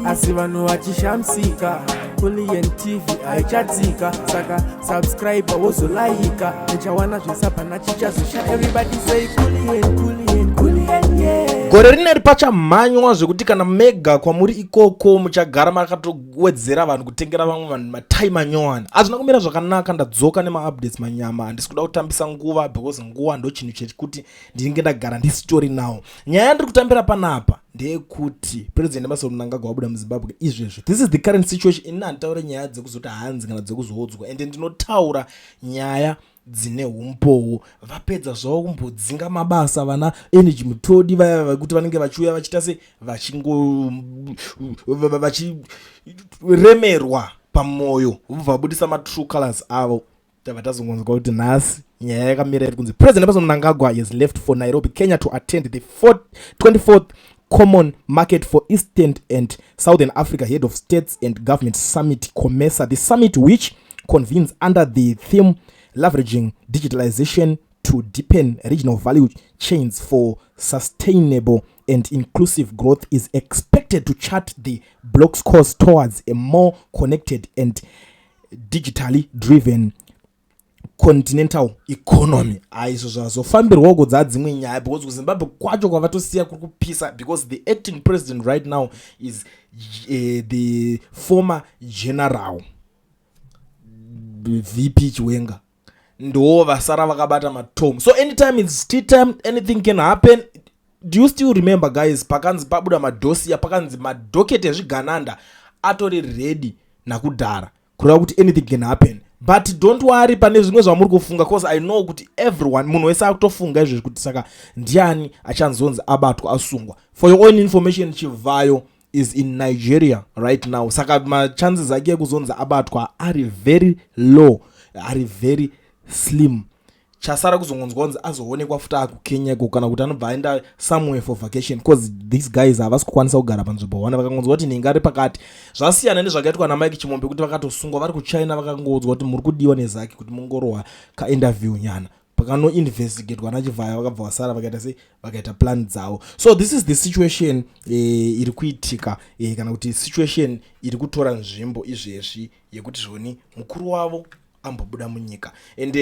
Asi vanhu vachishamisika, Kulliant TV haichatsika. Saka subscribe, wozolaika, uchawana zvesapana chichazosha. Everybody say Kulliant, Kulliant, Kulliant, yeah. Gore rineri pachamhanywa zvekuti kana mega kwamuri ikoko muchagara makatowedzera vanhu kutengera vamwe vanhu matai manyowani. Hazvina kumira zvakanaka. Ndadzoka nemaupdates manyama. Handisi kuda kutambisa nguva because nguva ndo chinhu chekuti ndinenge ndagara ndisitori nawo. Nyaya yandiri kutambira panapa ndeyekuti President Emmerson Mnangagwa wabuda muZimbabwe izvezvi. This is the current situation. Ini handitaure nyaya dzekuzoti hanzi kana dzekuzoodzwa, ende ndinotaura nyaya dzine umbowo. Vapedza zvavo kumbodzinga mabasa vana Energy Mutodi vaya vekuti vanenge vachiuya vachiita se vachingo vachiremerwa pamwoyo, vobva vabudisa matrue colors avo. Tabva tazongonzwa kuti nhasi nyaya yakamira iri kunzi President Emmerson Mnangagwa has left for Nairobi, Kenya, to attend the 24th Common Market for Eastern and Southern Africa Head of States and Government Summit, COMESA. The summit, which convenes under the theme "Leveraging Digitalization to Deepen Regional Value Chains for Sustainable and Inclusive Growth," is expected to chart the bloc's course towards a more connected and digitally driven continental economy. Aizvo zvazofambirwawo kudza dzimwe nyaya because kuZimbabwe kwacho kwavatosiya kuri kupisa, because the acting president right now is the former General VP Chiwenga. Ndo vasara vakabata matomu, so anytime it's tea time, anything can happen. Do you still remember, guys, pakanzi pabuda madossier, pakanzi madocket ezvigananda atori ready nakudhara, kureva kuti anything can happen? But don't worry, pane zvimwe zvamuri kufunga, 'cause I know kuti everyone, munhu wese akutofunga izvezvi kuti saka ndiani achanzonzi abatwa, asungwa. For your own information, Chivayo is in Nigeria right now, saka machances ake ekuzonzi abatwa ari very low, ari very slim. Chasara kuzongonzwa kunzi azoonekwa futi akuKenya iko, kana kuti anobva aenda somewhere for vacation, because these guys havasi kukwanisa kugara panzvimbo one. Vakangonzwa kuti nhingi ari pakati, zvasiyana nezvakaitwa naMike Chimombe, kuti vakatosungwa vari kuChina, vakangoudzwa kuti muri kudiwa neZACC kuti mungorohwa kainterview nyana. Pakanoinvestigatwa naChivhaya, vakabva vasara vakaita sei, vakaita plan dzavo. So this is the situation iri kuitika, kana kuti situation iri kutora nzvimbo izvezvi, yekuti zvoni mukuru wavo ambobuda munyika. And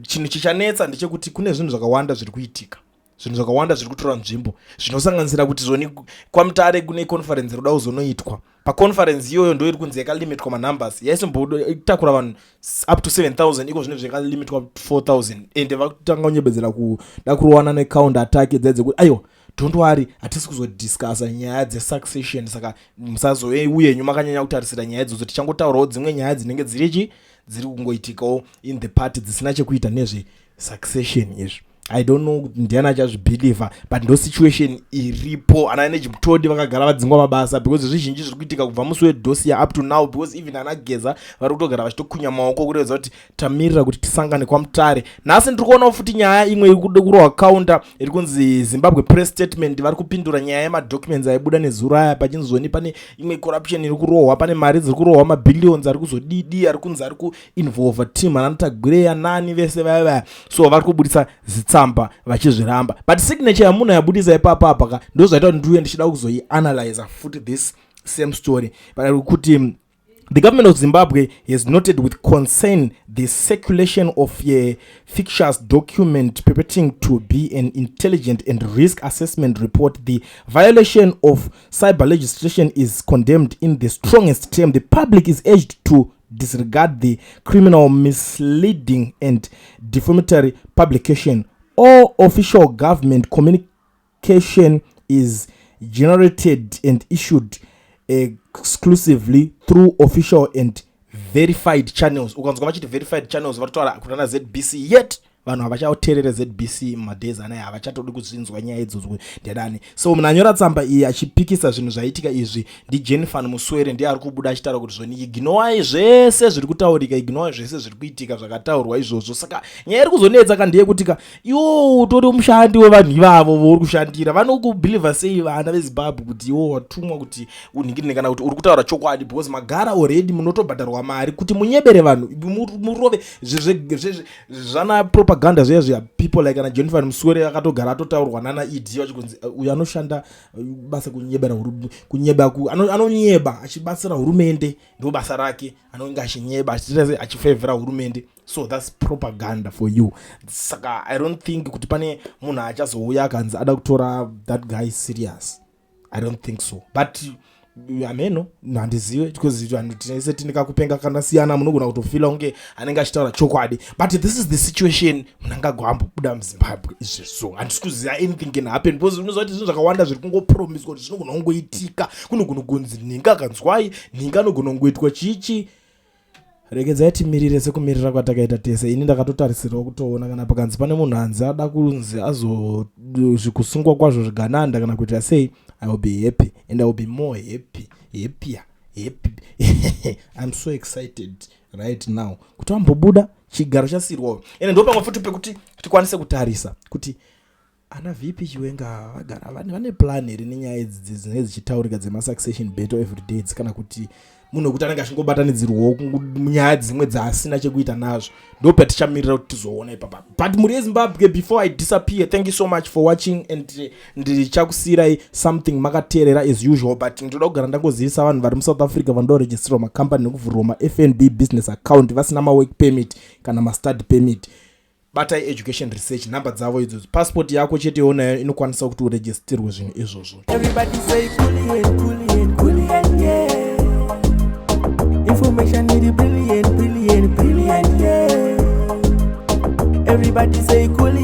chinhu chichanetsa ndechekuti kune zvinhu zvakawanda zviri kuitika, zvinhu zvakawanda zviri kutora nzvimbo, zvinosanganisira kuti zvoni kwaMutare kune conference iri kuda kuzonoitwa. Paconference iyoyo ndo iri kunzi yakalimitwa manumbers, yaisombotakura vanhu up to 7000, iko zvino zvakalimitwa 4000. Ende vakutanga kunyebedzera kuda kurowana necounter attack dzai dzekuti aiwa, don't worry, hatisi kuzodiscussa nyaya dzesuccession, saka musazouyenyu makanyanya kutarisira nyaya idzodzo, tichangotaurawo dzimwe nyaya dzinenge dzirichi dziri kungoitikawo in the party dzisina chekuita nezvesuccession izvi. I don't know kuti ndiani achazvibhilivha, but ndo situation iripo. Ana Energy Mutodi vakagara vadzingwa mabasa because zvizhinji zviri kuitika kubva musi wedossier up to now, because even ana Geza vari kutogara vachitokunya maoko kurevedza kuti tamirira kuti tisangane kwaMutare. Nhasi ndiri kuonawo futi nyaya imwe iri kuda kurohwa counter, iri kunzi Zimbabwe press statement. Vari kupindura nyaya yemadocuments aibuda nezuro aya, pachinzoni pane imwe corruption iri kurohwa, pane mari dziri kurohwa, mabillions ari kuzodidi, ari kunzi ari kuinvolva team ananoTagwirei nani vese vaya vaya. So vari kubudisa zitsamba vachizviramba, but signature yamunhu yabudisa ipapa apa ka ndo zvaita kuti ndiuye ndichida kuzoianalyza futi this same story. But kuti the government of Zimbabwe has noted with concern the circulation of a fictitious document purporting to be an intelligent and risk assessment report. The violation of cyber legislation is condemned in the strongest term. The public is urged to disregard the criminal, misleading, and defamatory publication. All official government communication is generated and issued exclusively through official and verified channels. Ukanzwa vachiti verified channels, vari kutaura kunana ZBC, yet vanhu havachateerere ZBC mumadays anaya, havachatodi kuzvinzwa nyaya idzodzo ndedani. So munhu anyora tsamba iyi achipikisa zvinhu zvaitika izvi ndiJennifer Muswere, ndiye ari kubuda achitaura kuti zvoni ignorai zvese zviri kutaurika, ignorai zvese zviri kuitika zvakataurwa izvozvo. Saka nyaya iri kuzonetsa ka ndeyekuti ka iwo utori mushandi wevanhu ivavo vouri kushandira, vanokubhilivha sei vana veZimbabwe kuti iwo watumwa kuti unhingirine kana kuti uri kutaura chokwadi? Because magara already munotobhadharwa mari kuti munyebere vanhu, murove zvana. Zvepropaganda zviya zviya, people like ana Jennifer Muswere akatogara atotaurwa nana ED vachikunzi uyu anoshanda basa kunyebera, kunyeba, anonyeba achibatsira hurumende, ndo basa rake. Anonge achinyeba, achiita achifevhera hurumende. So that's propaganda for you. Saka I don't think kuti pane munhu achazouya akanzi ada kutora that guy serious. I don't think so, but ameno, handizive, because vanhu tinese tine kakupenga kanasiyana. Munogona kutofila kunge anenge achitaura chokwadi, but this is the situation. Mnangagwa ambobuda muZimbabwe izvezvo, handisi kuziva, anything can happen, because unoziva kuti zvinhu zvakawanda zviri kungopromiswa kuti zvinogona kungoitika. Kunogona kunzi nhinga akanzwai, nhinga anogona kungoitwa chichi. Regedzai timirire sekumirira kwatakaita tese. Ini ndakatotarisirawo kutoona kana pakanzi pane munhu anzi ada kunzi azozvikusungwa kwazvo zvigananda kana kuita sei, I will be happy and I will be more happy, happier, happy. I'm so excited right now kuti ambobuda, chigaro chasirwawo. Ende ndo pamwe futi pekuti tikwanise kutarisa kuti ana VP Chiwenga vagara vane plan here nenyaya idzi dzinenge dzichitaurika dzemasuccession battle everyday, kana kuti munhu wekuti anenge achingobatanidzirwawo munyaya dzimwe dzaasina chekuita nazvo. Ndo patichamirira kuti tizoona ipapa. But mhuri yeZimbabwe, before I disappear, thank you so much for watching and ndichakusiyirai something makateerera as usual. But ndoda kugara ndangozivisa vanhu vari muSouth Africa vanoda kuregisterwa makambani nekuvhurirwa maFNB business account vasina mawork permit kana mastudy permit, batai Education Research, nhamba dzavo idzodzo. Passport yako chete yonayo inokwanisa kuti uregisterwe zvinhu izvozvo. Everybody say Kulliant, Kulliant, Kulliant, yeah. Information is brilliant, brilliant, brilliant, yeah. Everybody say Kulliant.